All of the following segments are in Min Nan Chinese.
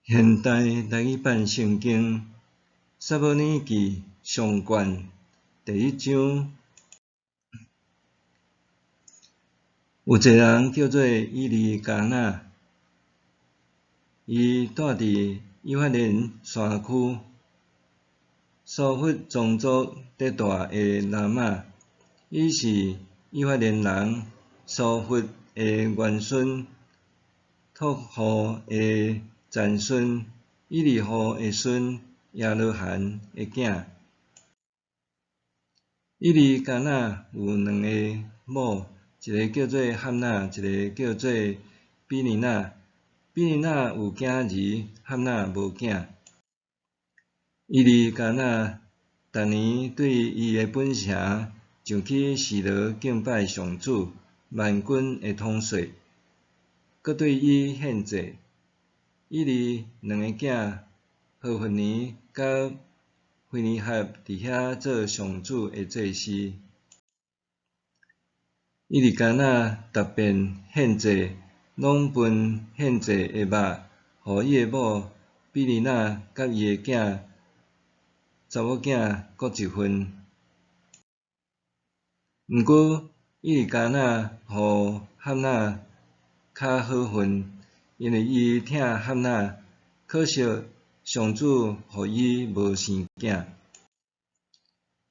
現代台語版聖經撒母耳記上卷第一章，有一个人叫做以利加拿，伊住佇以法蓮山區，蘇弗宗族佇住的拉瑪，伊是以法蓮人蘇弗的玄孫，托戶的曾孫，以利戶的孫，耶羅罕的囝。以利加拿有兩个某，一个叫做含娜，一个叫做比尼娜。比尼娜有囝儿，含娜无囝。以利加拿逐年对伊的本城上去示罗敬拜上主万军的统帅，阁对伊献祭。以利两个囝何弗尼佮非尼哈伫遐做上主的祭司。以利加拿逐遍献祭，攏分献祭的肉，予伊的某比尼娜佮伊的囝查某囝各一份。毋过，以利加拿予含娜較好份，因為伊疼含娜，可惜上主予伊無生囝。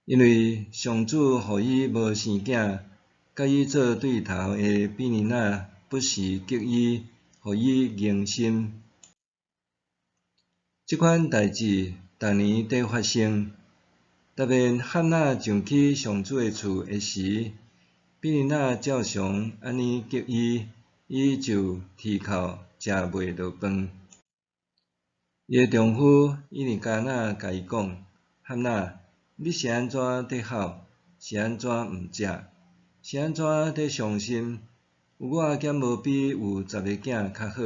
因為上主予伊無生囝，佮伊做對頭的比尼娜不時激伊，予伊硬心。這款代誌逐年佇發生。特別含娜上去上主的厝的時，比尼娜照常按呢激伊，伊就啼哭食袂落飯。伊的丈夫以利加拿共伊講：含娜，你是按怎佇哭？是按怎毋食？是按怎佇傷心？有我敢無比有十個囝較好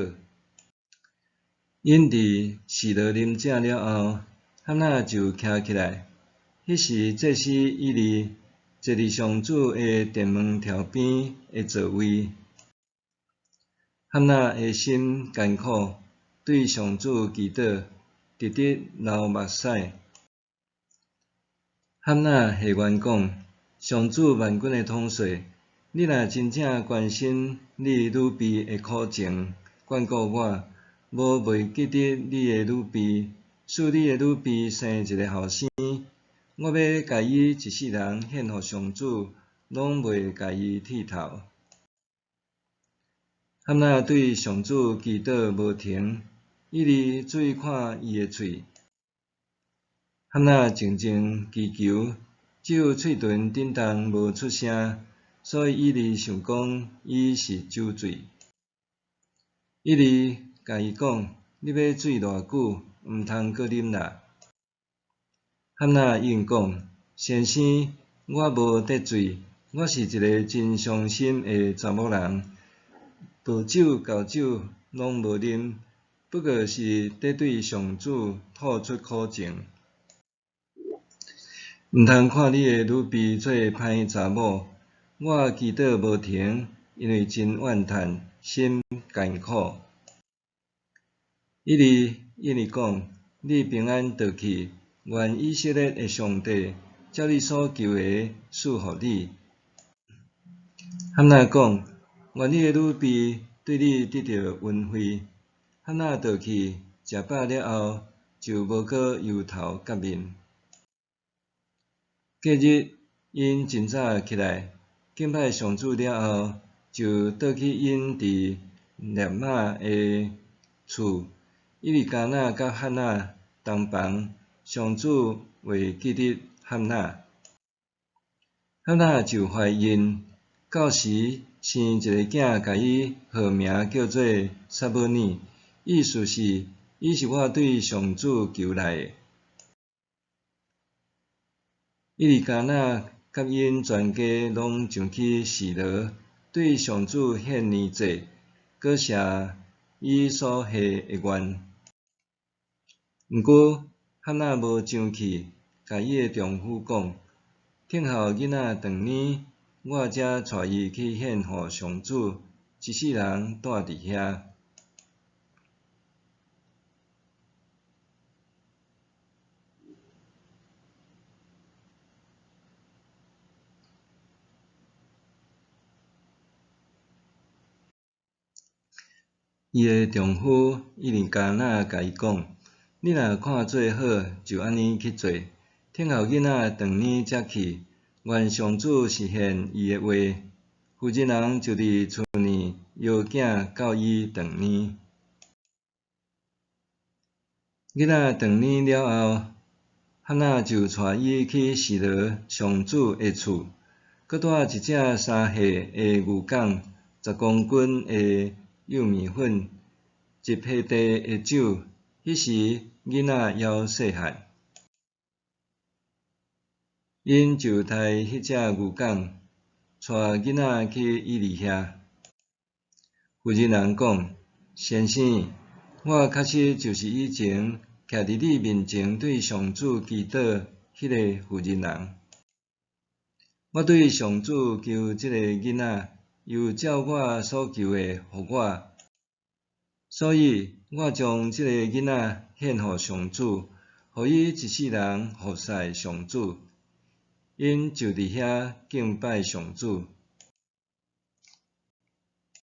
？𪜶佇示羅啉酒了後，含娜就徛起來。彼時祭司以利坐佇上主的殿門柱邊的座位。含娜的心艱苦，對上主祈禱，直直流目屎。含娜下願講：上主萬軍的統帥，你若真正關心你女婢的苦情，眷顧我，無袂記得你的女婢，賜你的女婢生一个後生，我欲共伊一世人獻予上主，攏袂共伊剃頭。含娜對上主祈禱無停，以利注意看伊的喙。含娜靜靜祈求，只有喙唇振動無出聲，所以以利想講伊是酒醉。以利共伊講：你欲醉偌久？毋通閣啉啦。含娜應講：先生，我無得醉，我是一个真傷心的查某人，無酒厚酒攏無啉，不過是佇對上主吐出苦情。毋通看你的女婢做歹查某，我祈禱無停，因為真怨嘆，心艱苦。以利應伊講：你平安倒去，願以色列的上帝照你所求的賜予你。含娜講：願你的女婢對你得著恩惠。含娜倒去，食飽了後，就無閣憂頭結面。隔日，𪜶真早起來，敬拜上主了後，就倒去𪜶佇喇馬的厝。以利加拿佮漢娜同房，上主袂記得漢娜。漢娜就懷孕，到時生一个囝，共伊號名叫做撒母耳，意思是伊是我對上主求來的。以利加拿佮𪜶全家攏上去示羅，對上主獻年祭，閣謝伊所許的願。毋過，漢娜無上去，共伊的丈夫講：等候囡仔長年，我才帶伊去獻予上主，一世人蹛佇遐。伊的丈夫以利加拿共伊講：你若看做好，就按呢去做。等候囡仔轉年才去，願上主實現伊的話。婦人人就佇厝內搖囝到伊轉年。囡仔轉年了後，漢娜就帶伊去示羅上主的厝，閣帶一隻3歲的牛犅、10公斤的幼麵粉、1希地的酒。彼時囡仔猶細漢。𪜶就刣彼隻牛犅，帶囡仔去以利遐。婦人人講：先生，我確實就是以前徛佇你面前對上主祈禱彼个婦人人。我對上主求這个囡仔，又照我所求的予我，所以我將這个囡仔獻予上主，予伊一世人服侍上主。𪜶就佇遐敬拜上主。